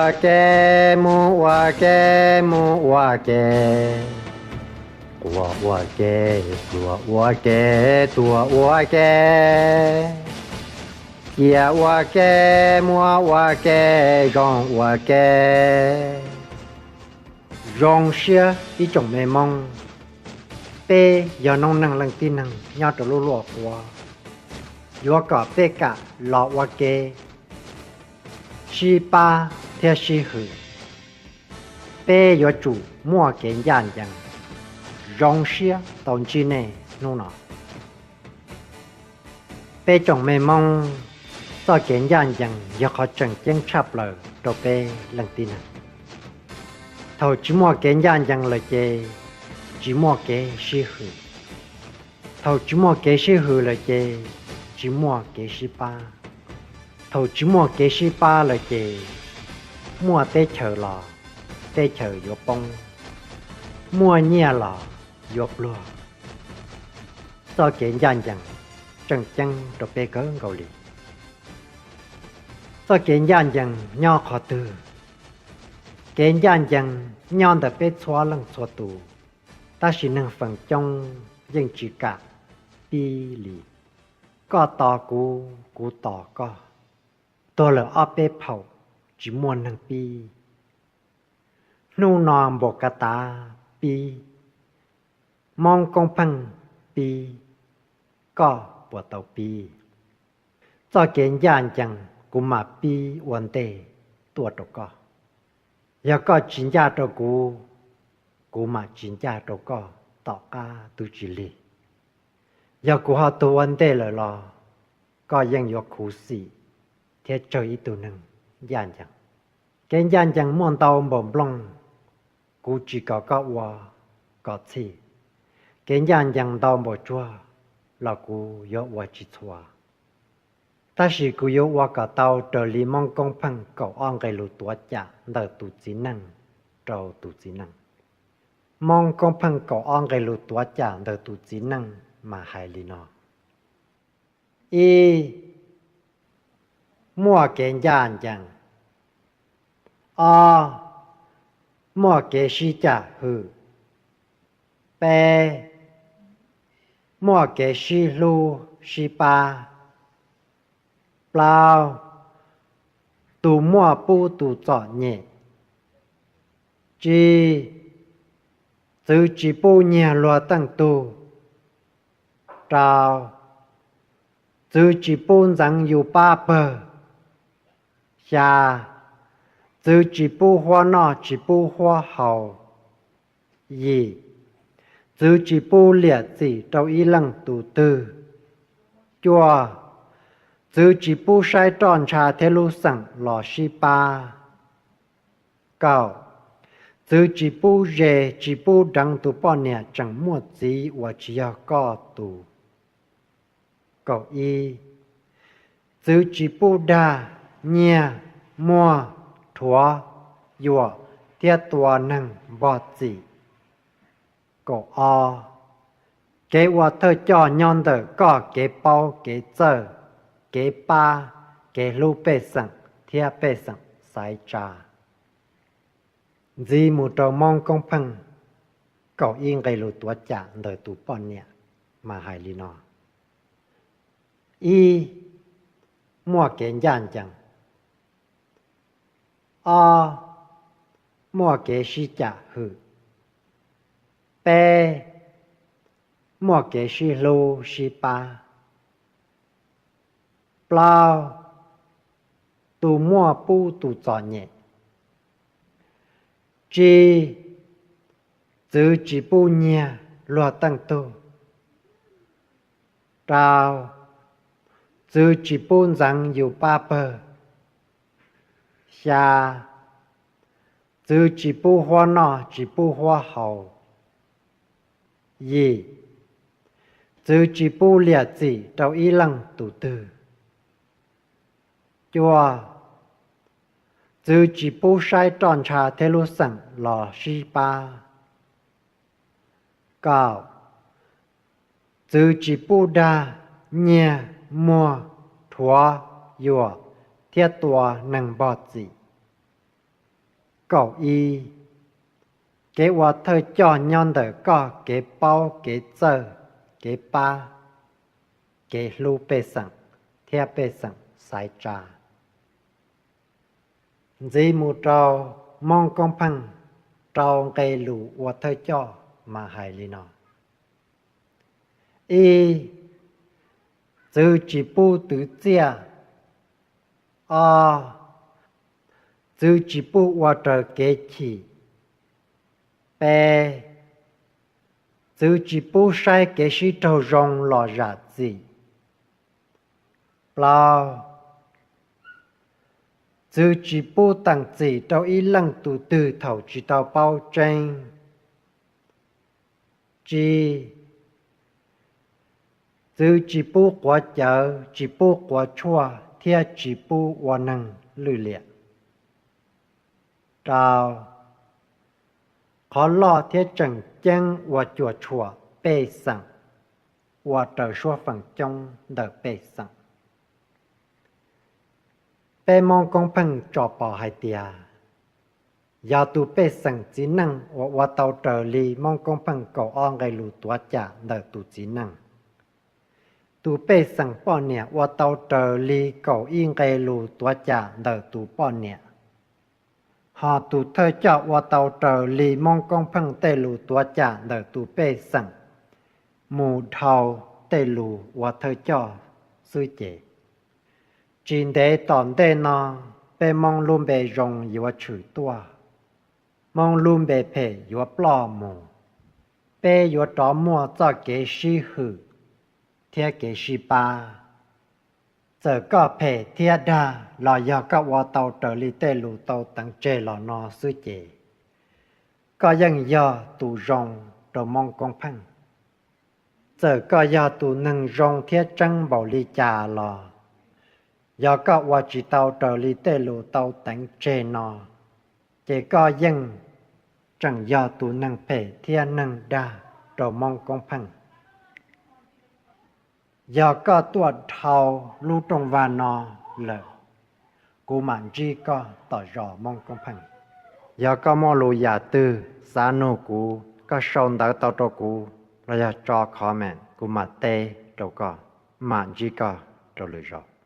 Ua ke, mus ua ke, mus ua ke, quas ua ke, pluag ua ke, tuag ua ke, cia ua ke, muab ua ke, zoo ua ke. Zoo siab ib tsoom me Moob, peb yog noob neej leej tib neeg nyob rau lub luaj qub, yuav kom peb kam los ua ke sib pab thiab sib hwm, peb yuav tsum muaj kev ncaj ncees. Zoo siab tau ntsib nej hnub no. Peb tsoom me Moob, txoj kev ncaj ncees yog qhov tseem ceeb tshaj plaws rau peb leej tib neeg. Thaum tsis muaj kev ncaj ncees lawm ces tsis muaj kev sib hwm. Thaum tsis muaj kev sib hwm lawm ces tsis muaj kev sib pab. Thaum tsis muaj kev sib pab lawm ces muaj teb chaws los teb chaws yuav poob, muaj nyiaj los yuav pluag. Txoj kev ncaj ncees tseem ceeb rau peb kawg nkaus li. Txoj kev ncaj ncees nyob qhov twg? Kev ncaj ncees nyob ntawm peb txhua leej txhua tus, tab sis neeg feem coob yeej tsis kam pib li. Koj tos kuv, kuv tos koj, tuag lawm ob peb phaum tsis muaj neeg pib. Hnub no npaum ka tav pib, Moob Koob Pheej pib, koj puas tau pib? Txoj kev ncaj ncees kuv mam pib ua ntej tuaj rau koj. Yog koj tsis ncaj rau kuv, kuv mam tsis ncaj rau koj tom qab twb tsis lig. Yog kuv ho tuag ua ntej lawm los koj yeej yuav khuv xim thiab tsawg ib tug neeg ncaj ncees. Kev ncaj ncees muaj ntau npaum nplooj, kuv tsis kom koj ua kom txhij. Kev ncaj ncees ntau npaum tsuag los kuv yuav ua tsis txhua. Tab sis kuv yuav ua kom tau raws li Moob Koob Pheej kaum ob nqe lus tuav cam ntawm tus txiv neej rau tus txiv neej. Moob Koob Pheej kaum ob nqe lus tuav cam ntawm tus txiv neej mas hais li no: Ib, muaj kev ncaj ncees. Ob, muaj kev sib cam hwm. Peb, muaj kev sib hlub sib pab. Plaub, tus muaj pub tus txom nyem. Tsib, txwv tsis pub nyiag luag teej tug. Rau, txwv tsis pub ntxeev yus pab pawg. Xya, txwv tsis pub huab noj tsis pub huab haus. Yim, txwv tsis pub liam txim rau ib leej tus twg. Cuaj, txwv tsis pub saib roj ntsha thiab lub xeem los sib pab. Kaum, txwv tsis pub ze tsis pub deev tus poj niam tseem muaj txiv uas tsis yog koj tus. Kaum ib, txwv tsis pub dag, nyiag, muag, rhuav, yuam thiab tua neeg npog txim. Kaum ob, kev ua thawj coj nyob ntawm koj kev paub kev txawj, kev pab, kev hlub pej xeem thiab pej xeem xaiv tsa. Ntxiv mus rau Moob Koob Pheej kaum ib nqe lus tuav cam ntawm tus poj niam mas hais li no: Ib, muaj kev ncaj ncees. Ob, muaj kev sib cam hwm. Peb, muaj kev sib hlub sib pab. Plaub, tus muaj pub tus txom nyem. Tsib, txwv tsis pub nyiag luag teej tug. Rau, txwv tsis pub ntxeev yus pab pawg. Xya, txwv tsis pub huab noj tsis pub huab haus. Yim, txwv tsis pub liam txim rau ib leej tus twg. Cuaj, txwv tsis pub saib roj ntsha thiab lub xeem los sib pab. Kaum, txwv tsis pub dag, nyiag, muag, rhuav, yuam thiab tua neeg npog txim. Kaum ib, kev ua thawj coj nyob ntawm koj kev paub, kev txawj, kev pab, kev hlub pej xeem thiab pej xeem xaiv tsa. Ntxiv mus rau Moob Koob Pheej rau nqe lus ua thawj coj mas hais li no: Ib, txwv tsis pub twv txiaj. Ob, txwv tsis pub ua raws kev chim. Peb, txwv tsis pub saib kev sib raug zoo los zam txim. Plaub, txwv tsis pub teem txim rau ib leej tus twg thaum tsis tau paub tseeb. Tsib, txwv tsis pub quav cawv, tsis pub quav tshuaj thiab tsis pub ua neeg lwj liam. Rau, qhov loj thiab tseem ceeb uas cuam tshuam pej xeem, ua raws suab feem coob ntawm pej xeem. Peb Moob Koob Pheej tsom pom hais tias, yog tus pej xeem txiv neej uas ua tau raws li Moob Koob Pheej kaum ob nqe lus tuav cam ntawm tus txiv neej, tus pej xeem poj niam ua tau raws li kaum ib nqe lus tuav cam ntawm tus poj niam, hos tus thawj coj ua tau raws li Moob Koob Pheej tej lus tuav cam ntawm tus pej xeem mus dhau tej lus ua thawj coj xwb ces, tsis ntev tom ntej no peb Moob lub npe zoo yuav tshwm tuaj, Moob lub npe phem yuav ploj mus, peb yuav rov muaj txoj kev sib hwm thiab kev sib pab. Txawm koj phem thiab dag los yog koj ua tau raws li tej lus tau teev tseg los no xwb ces, koj yeej yog tus zoo rau Moob Koob Pheej. Txawm koj yog tus neeg zoo thiab tseeb npaum li cas los, yog koj ua tsis tau raws li tej lus tau teev tseg no, ces koj yeej tseem yog tus neeg phem thiab neeg dag rau Moob Koob Pheej. Yog koj tuaj dhau lub rooj vag no lawm, kuv mam ntsib koj tom zos Moob Koob Pheej. Yog koj muaj lus yam twg xav nug kuv, koj sau ntawv tau rau kuv los yog tso comment, kuv mam teb rau koj. Mam ntsib koj rau lwm zaus.